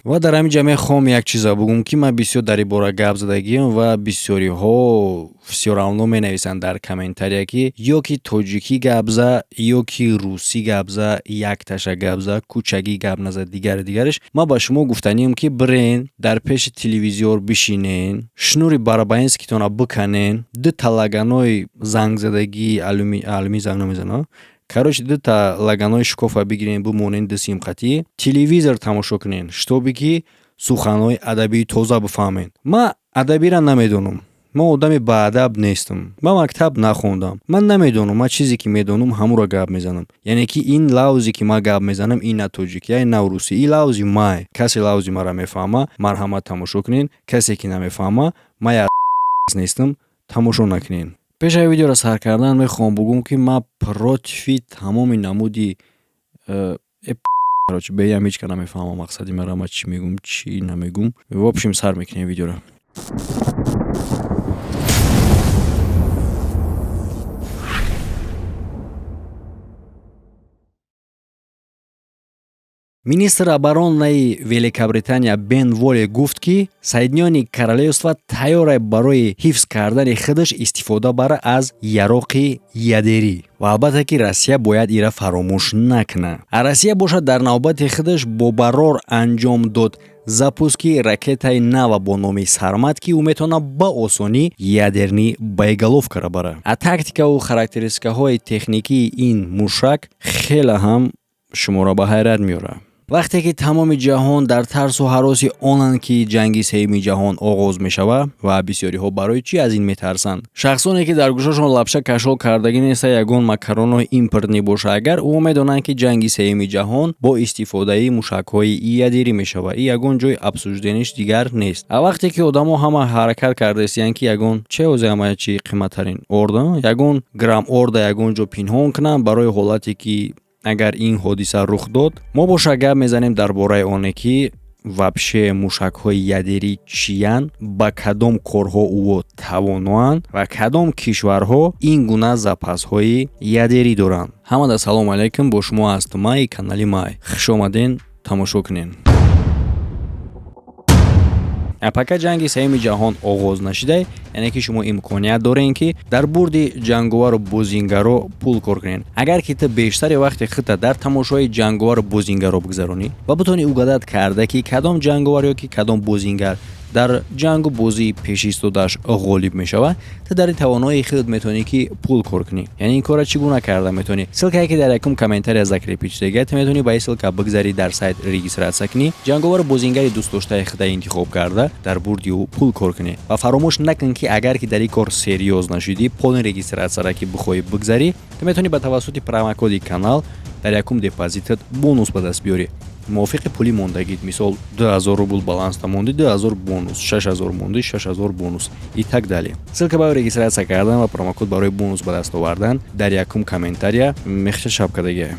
Ва дар ҳамин ҷа мехоҳам як чиза бугум, ки ман бисёр дар ин бора гап задагиам ва бисёриҳо всё равно менависанд дар комментария, ки ё ки тоҷикӣ гап за, ё ки русӣ гап за, якташа гап за, кӯчагӣ гап наза, дигари дигараш. Ман ба шумо гуфтаниам, ки бирен дар пеши телевизор бишинен, шнури барабаинскитона биканен, дута лаганои зангзадагии алюминий занг намезана, короче, дута лаганои шкофа бигирен, бимонен, ду симқатӣ телевизор тамошо кунен, чтобы ки суханҳои адабии тоза бифаҳмен. Ман адабиро намедонам, ман одами баадаб нестам, ман мактаб нахондам, ман намедонам. Ман чизе ки медонам, ҳамуро гап мезанам. Яъне ки ин лавзе ки ман гап мезанам, ин на тоҷикия, на русӣ, ин лавзи май. Касе лавзи маро мефаҳма, марҳамат, тамошо кунен. Касе ки намефаҳма, ман я нестам, тамошо накунен. Пеш аз видеоро сар кардан мехоҳам бугум, ки ман против тамоми намуди короче, беям ҳеч ка намефаҳмам мақсади мара, ман чӣ мегум, чӣ намегум. В общем, сар мекунем видеоро. Министр оборонаи Великобритания Бен Воле гуфт, ки Соединённые Королевства тайёр барои ҳифз кардани худаш истифода бара аз яроқи ядерӣ. Ва албатта ки Россия бояд ира фаромӯш накунад. А Россия бошад, дар навбати худаш бо барор анҷом дод запуски ракетаи нава бо номи Сармат, ки ӯ метавонад ба осонӣ ядерный боеголовкара бара. А тактикаву характеристикаҳои техникии ин мушак хеле ҳам шуморо ба ҳайрат меорад. Вақте ки тамоми ҷаҳон дар тарсу ҳароси онанд, ки ҷанги сеюми ҷаҳон оғоз мешавад, ва бисёриҳо барои чӣ аз ин метарсанд? Шахсоне ки дар гӯшашон лапша кашол кардагӣ неста, ягон макаронои импортный боша агар, ӯ медонанд, ки ҷанги сеюми ҷаҳон бо истифодаи мушакҳои ядерӣ мешавад. И ягон ҷои обсуждениш дигар нест. А вақте ки одамо ҳама ҳаракат кардаистиянд, ки ягон че озе ҳама чи қиматтарин орда, ягон грамм орда ягон ҷо пинҳон кунанд барои ҳолате ки агар ин ҳодиса рух дод, мо боша гап мезанем дар бораи оне, ки вообще мушакҳои ядерӣ чиянд, ба кадом корҳо ӯ тавоноанд ва кадом кишварҳо ин гуна запасҳои ядерӣ доранд. Ҳамада салому алайкум, бо шумо аст Май, канали Май. Хуш омаден, тамошо кунен. Пока ҷанги сеюми ҷаҳон оғоз нашидай, яъне ки шумо имконият дорем, ки дар бурди ҷанговару бозингаро пул кор кунед. Агар ки ту бештари вақти худта дар тамошои ҷанговару бозингаро бигзаронӣ ва битонӣ угадать карда, ки кадом ҷанговар ё ки кадом бозингар дар ҷангу бозии пешистодааш ғолиб мешавад, ту дар ин тавоноии худ метавонӣ, ки пул кор кунӣ. Яъне ин корро чӣ гуна карда метавонӣ? Ссылкае ки дар якум комментария закрепить шудага, ту метавонӣ ба ин ссылка бигзарӣ, дар сайт регистрация кунӣ, ҷанговару бозингари дӯстдоштаи худа интихоб карда, дар бурди ӯ пул кор кунӣ. Ва фаромӯш накун, ки агар ки дар ин кор серьёз нашудӣ, полный регистрацияра ки бихоҳӣ бигзарӣ, ту метавонӣ ба тавассути промокоди канал дар якум депозитат бонус ба даст биёрӣ, мувофиқи пули мондагит. Мисол, 2000 рубл баланста монди, 2000 бонус, 6000 монди, 6000 бонус и так далее. Ссылка барои регистрация кардан ва промокод барои бонус ба даст овардан дар якум комментария мехча шабкадагия.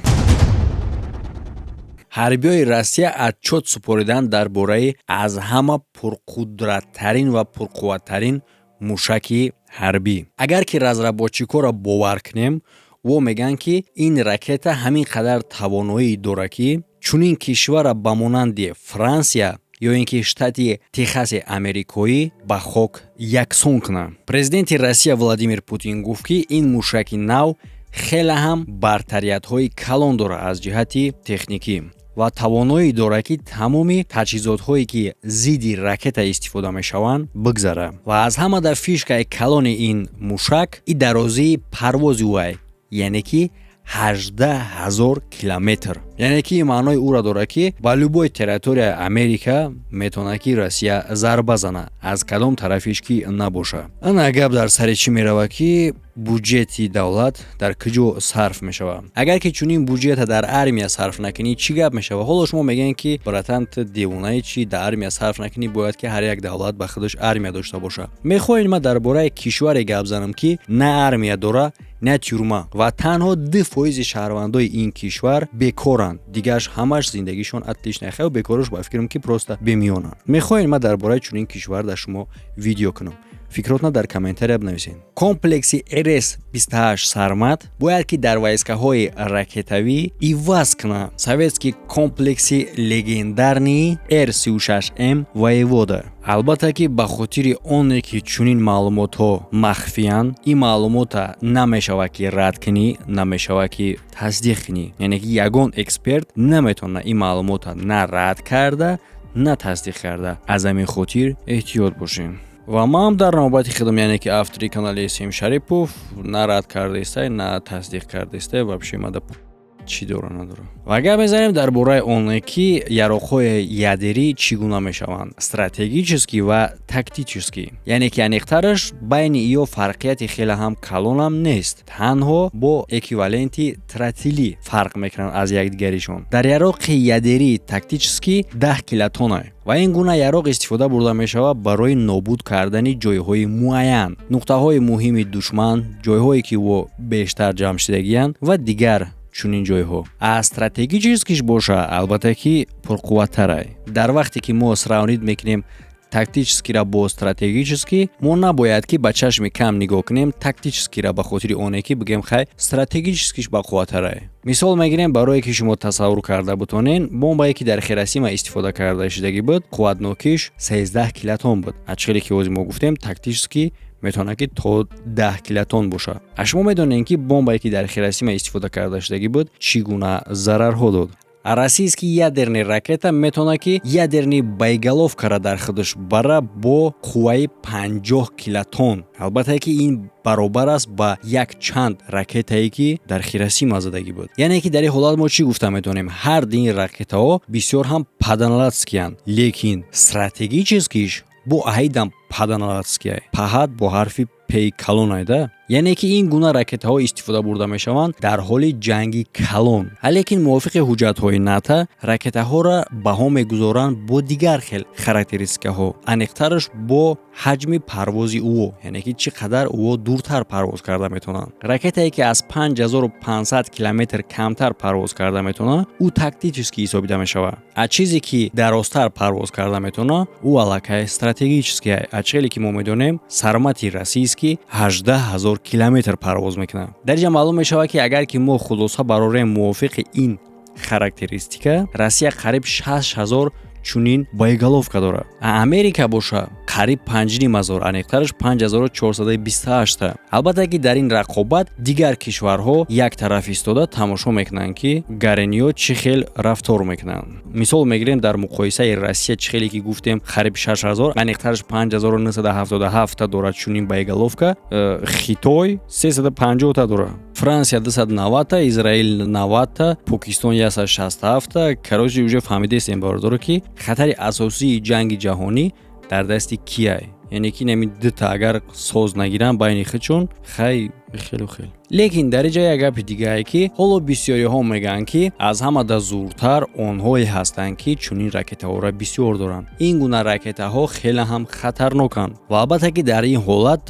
Ҳарбиёи Россия отчёт супориданд дар бораи аз ҳама пурқудраттарин ва пурқувваттарин мушаки ҳарбӣ. Агар ки разработчикҳоро бовар кунем, во мегӯянд, ки ин ракета ҳамин қадар тавоноӣ дорад, ки чунин кишвара ба монанди Франсия ё ин ки штати Техаси америкоӣ ба хок яксон кунад. Президенти Россия Владимир Путин гуфт, ки ин мушаки нав хеле ҳам бартариятҳои калон дорад аз ҷиҳати техникӣ ва тавоноӣ дорад, ки тамоми таҷҳизотҳое, ки зидди ракета истифода мешаванд, бигзарад. Ва аз ҳама дар фишкаи калони ин мушак и дарозии парвози ӯ, яъне ки 18 000 километр. Яъне ки маънои ӯро дорад, ки ба любой территорияи Америка метавонад, ки Россия зарба зана, аз кадом тарафиш ки набошад. Ана гап дар сари чӣ меравад, ки буҷети давлат дар куҷо сарф мешавад? Агар ки чунин буҷета дар армия сарф накунӣ, чӣ гап мешавад? Ҳоло шумо мегӯед, ки братан, ту девонаи чӣ, дар армия сарф накунӣ? Бояд ки ҳар як давлат ба худаш армия дошта бошад. Мехоҳед ман дар бораи кишваре гап занам, ки на армия дора, на тюрьма, ва танҳо 2 фоизи шаҳрвандои ин кишвар бекоранд, дигараш ҳамаш зиндагишон отлично, хел бекорош ба фикрам, ки просто бемиёнанд. Мехоҳед ман дар бораи чунин кишвар дар шумо видео кунам? Фикротна дар комментария бинависед. Комплекси РС 28 Сармат бояд ки дар войскаҳои ракетавӣ иваз кунад советский комплекси легендарный Р-36М Воевода. Албатта ки ба хотири оне ки чунин маълумотҳо махфиянд, ин маълумота намешавад ки рад кунӣ, намешавад ки тасдиқ кунӣ. Яъне ки ягон эксперт наметавонад ин маълумота на рад карда, на тасдиқ карда. Аз ҳамин хотир эҳтиёт бошем. Ва ман дар навбати худам, яъне ки автори канали См Шарипов, на рад кардаистай, на тасдиқ кардаистай. Вообще мада чӣ дора, надора. Ва гап мезанем дар бораи оне ки яроқҳои ядерӣ чӣ гуна мешаванд: стратегический ва тактический. Яъне ки аниқтараш, байни иё фарқияти хеле ҳам калонам нест, танҳо бо эквиваленти тротилӣ фарқ мекунанд аз якдигаришон. Дар яроқи ядерии тактический 10 килотонна ва ин гуна яроқ истифода бурда мешавад барои нобуд кардани ҷойҳои муайян, нуқтаҳои муҳими душман, ҷойҳое ки ӯ бештар ҷамъ шудагиянд ва дигар чунин ҷойҳо. А стратегическиш боша, албатта ки пурқувваттарай. Дар вақте ки мо сравнить мекунем тактическийра бо стратегический, мо набояд ки ба чашми кам нигоҳ кунем тактическийра, ба хотири оне ки бигем, хай, стратегическиш бақувваттарай. Мисол мегирем, барое ки шумо тасаввур карда бутонен: бомбае ки дар Хиросима истифода карда шудагӣ буд, қувватнокиш 13 килотон буд. А чӣ хеле ки ҳозир мо гуфтем, тактический метавонад ки то 10 килотон бошад. А шумо медонед, ки бомбае ки дар Хиросима истифода карда шудагӣ буд, чӣ гуна зарарҳо дод. Российский ядерный ракета метавонад ки ядерный боеголовкара дар худаш бара бо қувваи 50 килотон. Албатта ки ин баробар аст ба як чанд ракетае ки дар Хиросима задагӣ буд. Яъне ки дар ин ҳолат мо чӣ гуфта метавонем? Ҳар ду ин ракетаҳо бисёр ҳам паданалатскиянд, лекин стратегическиш бо аҳидам паданалатския, паҳат бо ҳарфи пей калонайда. Яъне ки ин гуна ракетаҳо истифода бурда мешаванд дар ҳоли ҷанги калон. Лекин мувофиқи ҳуҷҷатҳои НАТО ракетаҳоро баҳо мегузоранд бо дигар хел характеристикаҳо, аниқтараш бо ҳаҷми парвози ӯ, яъне ки чӣ қадар ӯ дуртар парвоз карда метавонанд. Ракетае ки аз 5500 километр камтар парвоз карда метавонад, ӯ тактический ҳисобида мешавад, а чизе ки дарозтар парвоз карда метавонад, ӯ аллакай стратегический. А чӣ хеле ки мо медонем, Сармати российский 18 000 километр парвоз мекунад. Дар инҷа маълум мешавад, ки агар ки мо хулоса барорем, мувофиқи ин характеристика Россия қариб 6000 чунин боеголовка дорад, а Америка боша қариб 5500, аниқтараш 5428та. Албатта ки дар ин рақобат дигар кишварҳо як тараф истода тамошо мекунанд, ки гарениё чӣ хел рафтор мекунанд. Мисол мегирем, дар муқоисаи Россия, чӣ хеле ки гуфтем, қариб 6000, аниқтараш 5977та дорад чунин боеголовка, Хитой 350та дорад, Франсия 290та, Израил 90та, Покистон 167та. Короче, уже фаҳмидестем, бародаро, ки хатари асосии ҷанги ҷаҳонӣ дар дасти кияй. Яъне ки нами дута агар соз нагиранд байни худшон, хай, хелу хел. Лекин дар инҷа як гапи дигае, ки ҳоло бисёриҳо мегӯянд, ки аз ҳамада зуртар онҳое ҳастанд, ки чунин ракетаҳоро бисёр доранд. Ин гуна ракетаҳо хеле ҳам хатарноканд ва албатта ки дар ин ҳолат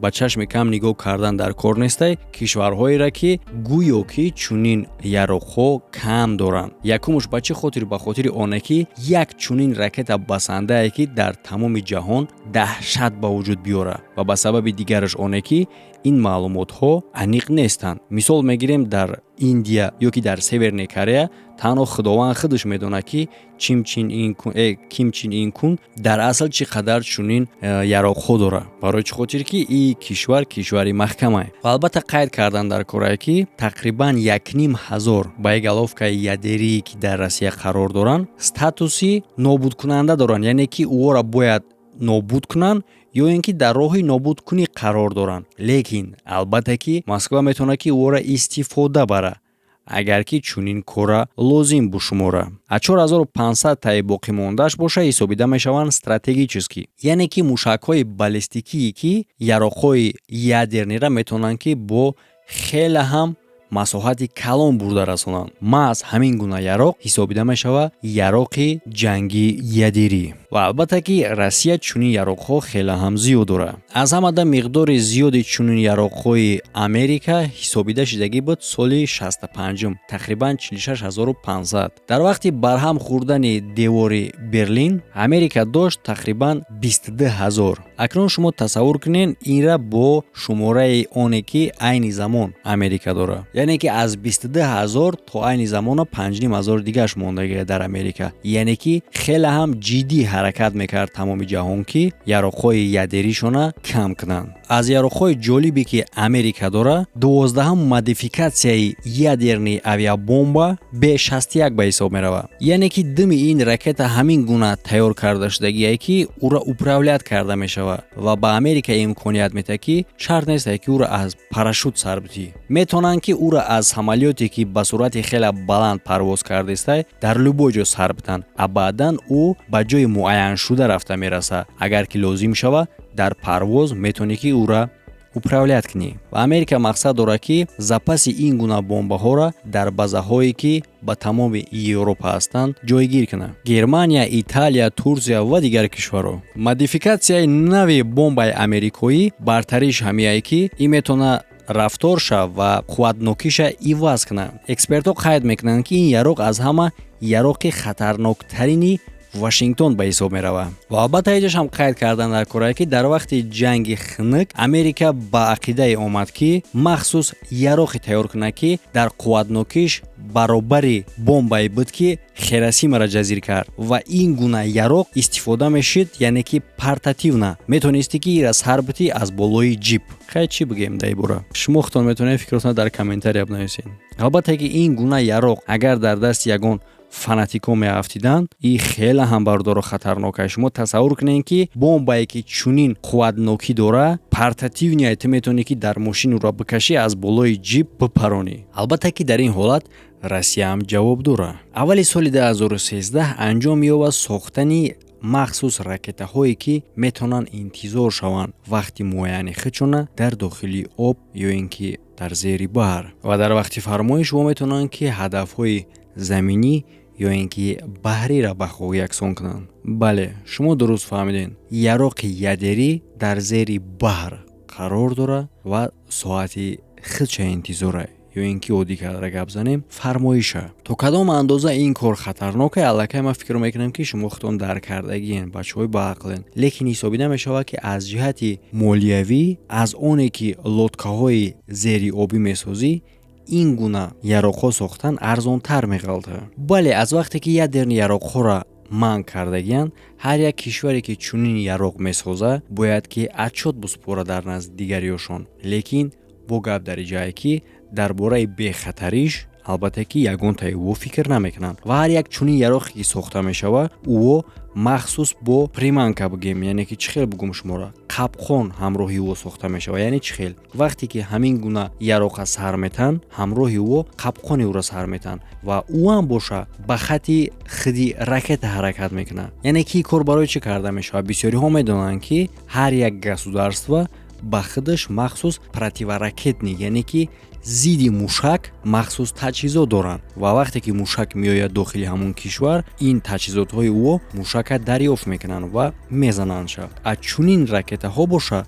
ба чашми кам нигоҳ кардан дар кор нестай кишварҳоеро, ки гӯё ки чунин яроқҳо кам доранд. Якумуш ба чӣ хотир? Ба хотири оне ки як чунин ракета басандае, ки дар тамоми ҷаҳон даҳшат ба вуҷуд биёрад, ва ба сабаби дигараш оне ки ин маълумотҳо аниқ нестанд. Мисол мегирем, дар Индия ё ки дар Северная Корея танҳо Худованд худаш медонад, ки Ким Чин Ин Кун дар асл чӣ қадар чунин яроқҳо дорад. Барои чӣ хотир ки ин кишвар кишвари маҳкамае. Ва албатта қайд кардан дар корае, ки тақрибан 1500 боеголовкаи ядерие, ки дар Россия қарор доранд, статуси нобудкунанда доранд, яъне ки ӯҳоро бояд нобуд кунанд ё ин ки дар роҳи нобудкунӣ қарор доранд. Лекин албатта ки Москва метавонад, ки ӯро истифода барад, агар ки чунин кора лозим бушумора. А 4500 таи боқимондааш боша ҳисобида мешаванд стратегический, яъне ки мушакҳои баллистикие, ки яроқҳои ядерныйра метавонанд, ки бо хеле ҳам масоҳати калон бурда расонанд. Маҳз ҳамин гуна яроқ ҳисобида мешавад яроқи ҷангии ядерӣ. Ва албатта ки Россия чунин яроқҳо хеле ҳам зиёд дорад. Аз ҳамада миқдори зиёди чунин яроқҳои Америка ҳисобида шудагӣ буд соли 65-ум, тақрибан 46 500. Дар вақти барҳам хӯрдани девори Берлин Америка дошт тақрибан 22 000. Акнун шумо тасаввур кунед инра бо шумораи оне, ки айни замон Америка дорад, яъне ки аз 22 000 то айни замона 5,5 ҳазор дигааш мондагия дар Америка. Яъне ки хеле ҳам ҷиддӣ ҳаракат мекард тамоми ҷаҳон, ки яроқҳои ядеришона кам кунанд. Аз яроқҳои ҷолибе, ки Америка дорад, 12-ҳам модификатсияи ядерный авиабомба Б-61 ба ҳисоб меравад. Яъне ки дими ин ракета ҳамин гуна тайёр карда шудагие, ки ӯро управлять карда мешавад ва ба Америка имконият медиҳад, ки шарт нест, ки ӯро аз парашют сар битӣ, метавонанд, ки ӯро аз самолёте, ки ба суръати хеле баланд парвоз кардестай, дар любой ҷо сар битанд, а баъдан ӯ ба ҷои муайяншуда рафта мерасад. Агар ки лозим шавад, дар парвоз метавонӣ, ки ӯра управлять кунӣ. Ва Америка мақсад дорад, ки запаси ин гуна бомбаҳоро дар базаҳое, ки ба тамоми Европа ҳастанд, ҷойгир кунад: Германия, Италия, Турсия ва дигар кишварҳо. Модификатсияи нави бомбаи америкоӣ бартариш ҳамияе, ки ин метавонад рафторша ва қувватнокиша иваз кунад. Экспертҳо қайд мекунанд, ки ин яроқ аз ҳама яроқи хатарноктарини Вашингтон ба ҳисоб меравад. Ва албатта, ҳеҷаш ҳам қайд кардан дар кора, ки дар вақти ҷанги хунук Америка ба ақидае омад, ки махсус яроқе тайёр кунад, ки дар қувватнокиш баробари бомбае буд, ки Хиросимаро ҷазир кард. Ва ин гуна яроқ истифода мешид, яъне ки портативно метавонистӣ, ки ира сар битӣ аз болои ҷип. Хай, чӣ бигӯем дар ин бора? Шумо худтон метавонед фикротона дар комментария бинависед. Албатта, ки ин гуна яроқ агар дар дасти ягон фанатикҳо меафтиданд, и хеле ҳам, бардоро, хатарнок аст. Шумо тасаввур кунед, ки бомбае, ки чунин қувватнокӣ дора, портативный, ту метавонӣ, ки дар мошин ӯро бикашӣ, аз болои ҷип бипаронӣ. Албатта, ки дар ин ҳолат Россия ҳам ҷавоб дорад. Аввали соли 2013 анҷом меёбад сохтани махсус ракетаҳое, ки метавонанд интизор шаванд вақти муайяни худшона дар дохили об ё ин ки дар зери баҳр, ва дар вақти фармоиш во метавонанд, ки ҳадафҳои заминӣ ё ин ки баҳриро ба хок яксон кунанд. Бале, шумо дуруст фаҳмидед: яроқи ядерӣ дар зери баҳр қарор дорад ва соати худша интизора, ё ин ки оддӣ карда гап занем, фармоиша. То кадом андоза ин кор хатарнока, аллакай ман фикр мекунам, ки шумо худтон дарк кардагиен, бачаҳои баақлен. Лекин ҳисобида мешавад, ки аз ҷиҳати молиявӣ аз оне, ки лодкаҳои зериобӣ месозӣ, ин гуна яроқҳо сохтан арзонтар меғалтад. Бале, аз вақте ки ядерный яроқҳоро манъ кардагиянд, ҳар як кишваре, ки чунин яроқ месозад, бояд ки отчёт биспорад дар назди дигариёшон. Лекин бо гап дар ҷае, ки дар бораи бехатариш, албатта, ки ягонтаи ӯ фикр намекунанд. Ва ҳар як чунин яроқе, ки сохта мешавад, ӯо махсус бо приманка бигем, яъне ки чӣ хел бигӯм шуморо, қапқон ҳамроҳи ӯ сохта мешавад. Яъне чӣ хел? Вақте ки ҳамин гуна яроқа сар метаҳанд, ҳамроҳи ӯ қапқони ӯро сар метаҳанд ва ӯ ҳам боша ба хати хиди ракета ҳаракат мекунад. Яъне ки кор барои чӣ карда мешавад? Бисёриҳо медонанд, ки ҳар як государство ба худаш махсус противоракетный, яъне ки зидди мушак махсус таҷҳизот доранд. Ва вақте ки мушак меояд дохили ҳамон кишвар, ин таҷҳизотҳои ӯ мушака дарёфт мекунанд ва мезанандша. А чунин ракетаҳо боша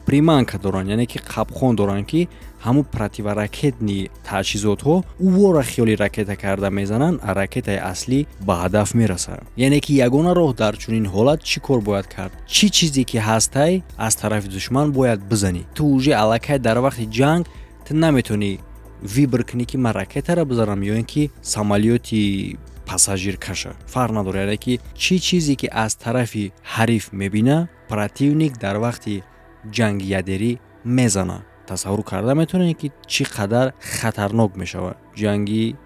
приманка доранд, яъне ки қапқон доранд, ки ҳамун противоракетный таҷҳизотҳо ӯвора хиёли ракета карда мезананд, а ракетаи аслӣ ба ҳадаф мерасад. Яъне ки ягона роҳ дар чунин ҳолат чӣ кор бояд кард? Чӣ чизе ки ҳастай, аз тарафи душман бояд бизанӣ. Ту уже аллакай дар вақти ҷанг ту наметавонӣ выбор кунӣ, ки ман ракетаро бизанам ё ин ки самолёти пассажиркаша, фарқ надорад. Яъне ки чӣ чизе ки аз тарафи ҳариф мебина, противник дар вақти ҷанги ядерӣ мезана. Тасаввур карда метавонед, ки чӣ қадар хатарнок мешавад ҷанги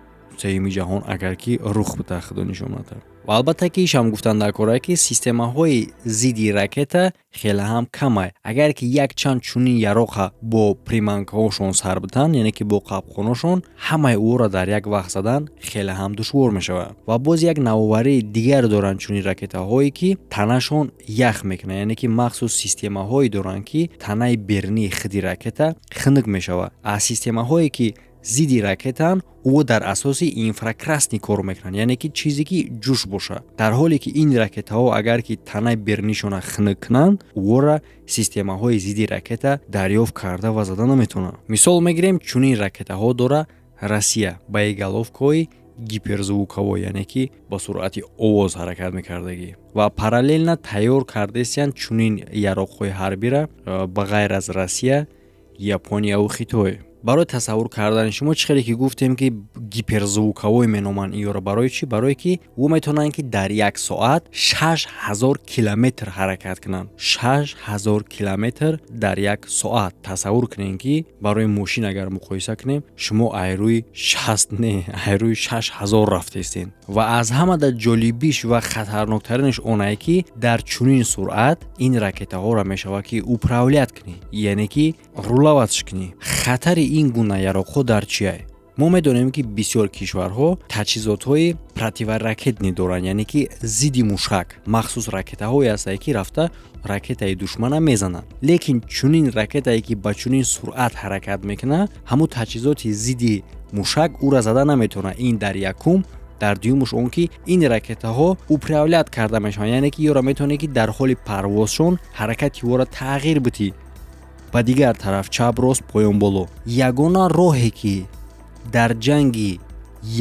сеюми ҷаҳон, агар ки рух бидиҳад, худо нишон надиҳад. Ва албатта, ки ишам гуфтан дар кора, ки системаҳои зидди ракета хеле ҳам камай. Агар ки якчанд чунин яроқа бо приманкаҳошон сар битанд, яъне ки бо қапқоношон, ҳамаи ӯро дар як вақт задан хеле ҳам душвор мешавад. Ва боз як навоварии дигар доранд чунин ракетаҳое, ки танашон ях мекунад, яъне ки махсус системаҳое доранд, ки танаи берунии хиди ракета хунук мешавад. Аз системаҳое, ки зидди ракетаанд, ӯ дар асоси инфракрасный кор мекунанд, яъне ки чизе ки ҷӯш бошад. Дар ҳоле ки ин ракетаҳо, агар ки танаи берунишона хунук кунанд, ӯро системаҳои зидди ракета дарёфт карда ва зада наметавонанд. Мисол мегирем, чунин ракетаҳо дора Россия, боеголовкаҳои Гиперзвуковой, яъне ки ба суръати овоз ҳаракат мекардагӣ. Ва параллельно тайёр кардесиянд чунин яроқҳои ҳарбира ба ғайр аз Россия, Японияву Хитой. Барои тасаввур кардани шумо, чӣ хеле ки гуфтем, ки гиперзвуковой меноманд инёро, барои чӣ? Барое ки ӯ метавонанд, ки дар як соат 6000 километр ҳаракат кунанд. 6000 километр дар як соат. Тасаввур кунем, ки барои мошин агар муқоиса кунем, шумо айрӯи 60 не, айрӯи 6000 рафтестед. Ва аз ҳамада ҷолибиш ва хатарноктаринаш онае, ки дар чунин суръат ин ракетаҳоро мешавад, ки управлять кунӣ, яъне ки руловать ш кунӣ. Хатари ин гуна яроқҳо дар чие? Мо медонем, ки бисёр кишварҳо таҷҳизотҳои противоракетный доранд, яъне ки зидди мушак махсус ракетаҳое ҳастанд, ки рафта ракетаи душмана мезананд. Лекин чунин ракетае, ки ба чунин суръат ҳаракат мекунад, ҳамун таҷҳизоти зидди мушак ӯра зада наметавонад. Ин дар якум. Дар дуюмуш он ки ин ракетаҳо управлять карда мешаванд, яъне ки ёро метавонед, ки дар ҳоли парвозшон ҳаракати ӯро тағйир бидиҳӣ ба дигар тараф, чап, рост, поён, боло. Ягона роҳе, ки дар ҷанги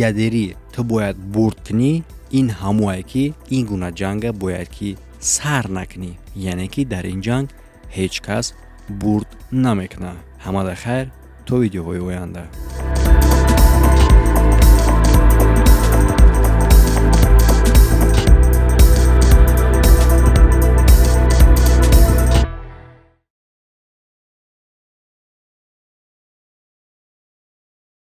ядерӣ ту бояд бурд кунӣ, ин ҳамое, ки ин гуна ҷанга бояд ки сар накунӣ, яъне ки дар ин ҷанг ҳеҷ кас бурд намекунад. Ҳамада хайр, то видеоҳои оянда.